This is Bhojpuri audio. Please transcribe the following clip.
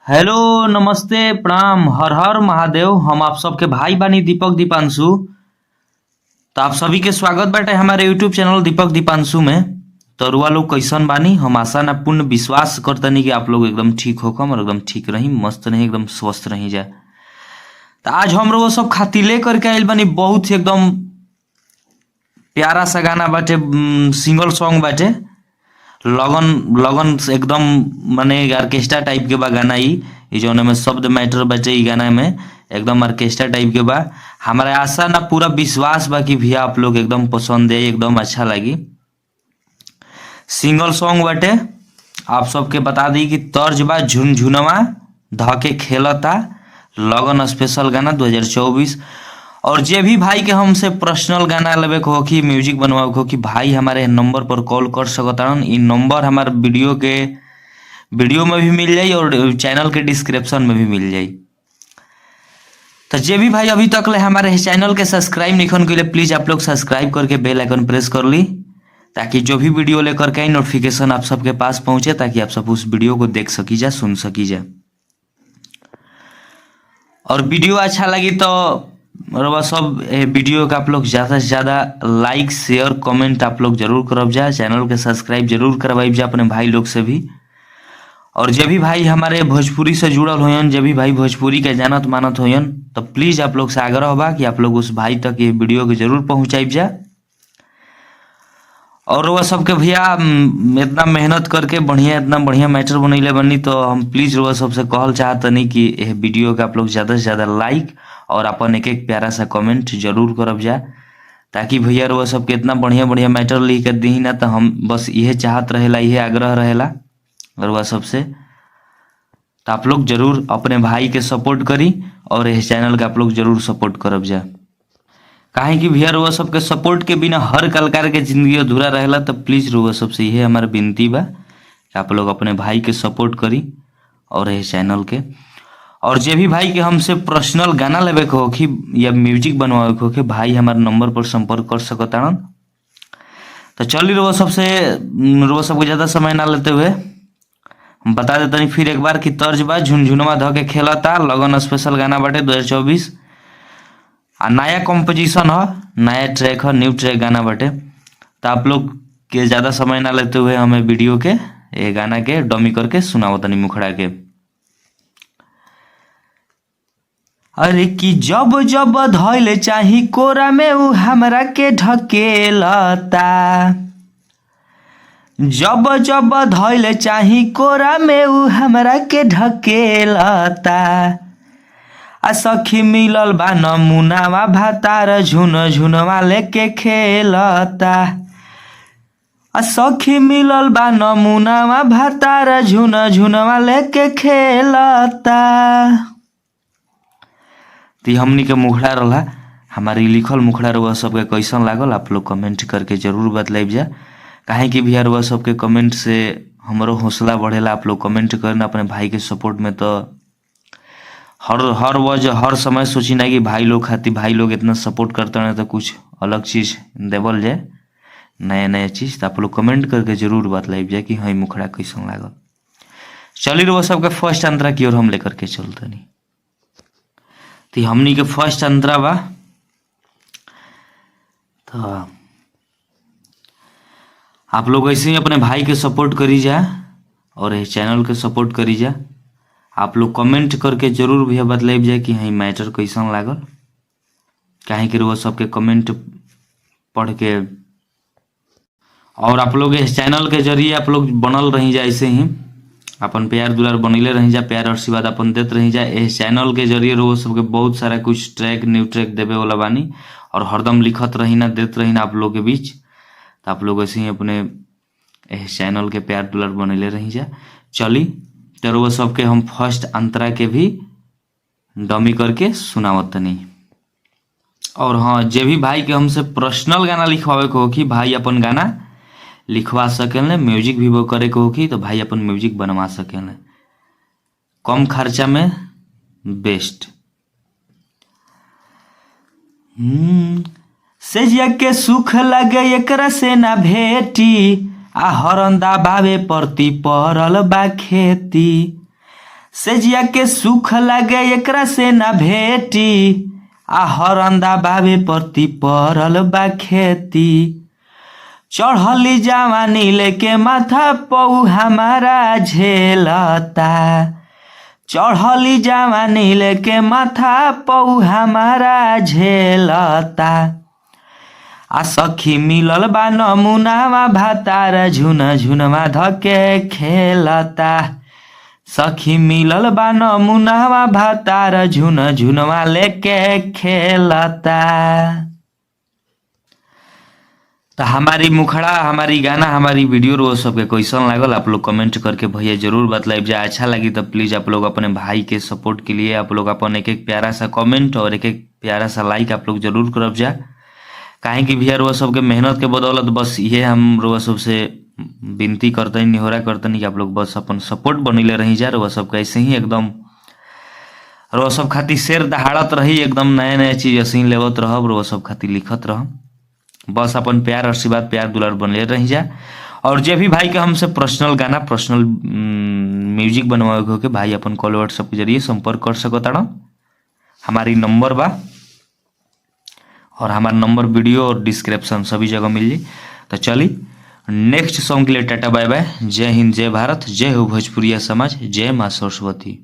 हेलो नमस्ते प्रणाम हर हर महादेव। हम आप सबके भाई बानी दीपक दीपांशु। तो आप सभी के स्वागत बाटे हमारे यूट्यूब चैनल दीपक दीपांशु में। तो रुआ लोग कैसन बानी? हम आशा ना पूर्ण विश्वास करतनी कि आप लोग एकदम ठीक होकम और एकदम ठीक रही, मस्त रही, एकदम स्वस्थ रही जा। तो आज हम लोग सब खातिर लेकर के आइल बानी बहुत ही एकदम प्यारा सा गाना बाटे, सिंगल सॉन्ग बाटे, लगन लगन से एकदम माने ऑर्केस्ट्रा टाइप के बा गाना। ई जौन में शब्द मैटर बाटे, ई गाना में एकदम ऑर्केस्ट्रा टाइप के बा। हमारा आशा ना पूरा विश्वास बा कि भैया आप लोग एकदम पसंद है, एकदम अच्छा लगी। सिंगल सॉन्ग बाटे। आप सबके बता दी कि तर्ज बा झुनझुनवा धके खेलता, लगन स्पेशल गाना 2024। और जे भी भाई के हमसे पर्सनल गाना लेवे के होखी, म्यूजिक बनवावे के होखी, भाई हमारे नंबर पर कॉल कर सकतारन। ई नंबर हमारे वीडियो के वीडियो में भी मिल जाई और चैनल के डिस्क्रिप्शन में भी मिल जाई। तो जे भी भाई अभी तक ले हमारे चैनल के सब्सक्राइब नहीं के लिए, प्लीज आप लोग सब्सक्राइब करके बेल आइकन प्रेस कर ली, ताकि जो भी वीडियो लेकर के आई नोटिफिकेशन आप सबके पास पहुंचे, ताकि आप सब उस वीडियो को देख सकी जा, सुन सकी जा। और वीडियो अच्छा लगी तो रउआ सब वीडियो के आप लोग ज़्यादा से ज़्यादा लाइक, शेयर, कमेंट आप लोग जरूर करब जा। चैनल के सब्सक्राइब जरूर करवाइब जा अपने भाई लोग से भी। और जे भी भाई हमारे भोजपुरी से जुड़ल होयन, जे भी भाई भोजपुरी के जानत मानत होयन, तो प्लीज़ आप लोग से आग्रह बा कि आप लोग उस भाई तक ये वीडियो के जरूर पहुँचाइब जा। और रउआ सबके भैया इतना मेहनत करके बढ़िया, इतना बढ़िया मैटर बनैले बनी, तो हम प्लीज़ रउआ सबसे कहल चाहतनी कि एह वीडियो के आप लोग ज़्यादा से ज़्यादा लाइक और अपन एक एक प्यारा सा कमेंट जरूर करब जा, ताकि भैया रउआ सबके इतना बढ़िया बढ़िया मैटर लिख के दी ना, तो हम बस इहे चाहत रहेला, इहे आग्रह रहेला रउआ सबसे। तो आप लोग जरूर अपने भाई के सपोर्ट करी और इस चैनल के आप लोग जरूर सपोर्ट करब जा, काहे कि भैया रउआ सबके सपोर्ट के बिना हर कलाकार के जिंदगी अधूरा रहेला। तो प्लीज़ रउआ सबसे इहे हमार विनती बा कि आप लोग अपने भाई के सपोर्ट करी और इस चैनल के। और जे भी भाई के हमसे पर्सनल गाना लेवे के होखी या म्यूजिक बनवावे के होखी, भाई हमारे नंबर पर संपर्क कर सकतारन। तो चली रउआ सबसे, रउआ सबके ज़्यादा समय ना लेते हुए हम बता देतनी फिर एक बार कि तर्ज बा झुनझुनवा ध के खेलता, लगन स्पेशल गाना बाटे 2024 आ नया कंपोजिशन ह, नया ट्रैक ह, न्यू ट्रैक गाना बाटे। तो आप लोग के ज़्यादा समय ना लेते हुए हमें वीडियो के ये गाना के डमी करके सुनाओ तनी मुखड़ा के। अरे कि जब जब धइले चाही कोरा में उ हमरा के ढकेलता, जब जब धइले चाही कोरा में उ हमरा के ढकेलता, आ सखी मिलल बा नमूनावा भातार झुन झुनवा लेके खेलता, आ सखी मिलल बा नमूनावा भातार झुन झुनवा लेके खेलता। तो ई हमनी के मुखड़ा रहा, हमारी लिखल मुखड़ा रउआ सबके कैसन लागल आप लोग कमेंट करके जरूर बतलाइब जा, काहे कि भैया रउआ सबके कमेंट से हमरो हौसला बढ़ेला। आप लोग कमेंट करना अपने भाई के सपोर्ट में। तो हर हर वज हर समय सोची ना कि भाई लोग खातिर भाई लोग इतना सपोर्ट करते हैं तो कुछ अलग चीज़ देवल जाए, नया नया चीज़। तो आप लोग कमेंट करके जरूर बतलाइब जाए कि हाँ ई मुखड़ा कैसन लागल। चली रउआ सबके फर्स्ट अंतरा की ओर हम लेकर के चलतनी। तो ई हमनी के फर्स्ट अंतरा बा। तो आप लोग ऐसे ही अपने भाई के सपोर्ट करी जा और इस चैनल के सपोर्ट करी जा। आप लोग कमेंट करके जरूर भैया बतलाइब जाए कि हाँ ई मैटर कैसन लागल, काहे कि रउआ सबके कमेंट पढ़ के और आप लोग इस चैनल के जरिए आप लोग बनल रही जा, ऐसे ही अपन प्यार दुलार बनैले रही जा, प्यार आशीर्वाद अपन देत रही जा। इस चैनल के जरिए रउआ सबके बहुत सारा कुछ ट्रैक, न्यू ट्रैक देवे वाला बानी और हरदम लिखत रही ना, देत रही ना आप लोग के बीच। तो आप लोग ऐसे ही अपने इस चैनल के प्यार दुलार बनैले रही जा। चली तो रउआ सबके हम फर्स्ट अंतरा के भी डमी करके सुनावत तनी। और हाँ, जे भी भाई के हमसे पर्सनल गाना लिखवावे के होखी, भाई अपन गाना लिखवा सकेले, म्यूजिक भी वो करे के होखी तो भाई अपन म्यूजिक बनवा सकेले, कम खर्चा में बेस्ट। सेजिया के सुख लगे एकरा से ना भेटी, आ हरन दबावे परती परल बा खेती। सेजिया के सुख लागे एकरा से ना भेटी, आ हरंदा बाबे प्रति पड़ल बा खेती। चढ़ली जवानी लेके माथा पऊ हमारा झेलता, चढ़ली जवानी लेके माथा पऊ हमारा झेलता। आ सखी मिलल बा नमुनावा भातार झुन झुनवा धके खेलता। सखी मिलल बा नमुनावा भातार झुन झुनवा लेके खेलता। तो हमारी मुखड़ा, हमारी गाना, हमारी वीडियो रोज सबके कैसन लागल आप लोग कमेंट करके भैया जरूर बतलाइब जा। अच्छा लगी तो प्लीज़ आप लोग अपने भाई के सपोर्ट के लिए आप लोग अपन एक एक प्यारा सा कमेंट और एक एक प्यारा सा लाइक आप लोग जरूर करब जा। काहे कि भैया रोज सबके मेहनत के बदौलत बस ये हम रोज सबसे विनती करतनी, निहोरा करतनी कि आप लोग बस अपन सपोर्ट बनैले रही जा। रोज सबके ऐसे ही एकदम रोज सब खातिर शेर दहाड़त रही, एकदम नया नया चीज़ ऐसे ही लेवत रहब, रोज सब खातिर लिखत रहब। बस अपन प्यार आशीर्वाद प्यार दुलार बनले रही जा। और जे भी भाई के हमसे पर्सनल गाना, पर्सनल म्यूजिक बनवावे के होके भाई अपन कॉल व्हाट्सएप के जरिए संपर्क कर सकता। हमारी नंबर बा और हमारा नंबर वीडियो और डिस्क्रिप्शन सभी जगह मिल जाई। तो चली नेक्स्ट सॉन्ग के लिए टाटा बाय बाय। जय हिंद, जय भारत, जय हो भोजपुरिया समाज, जय माँ सरस्वती।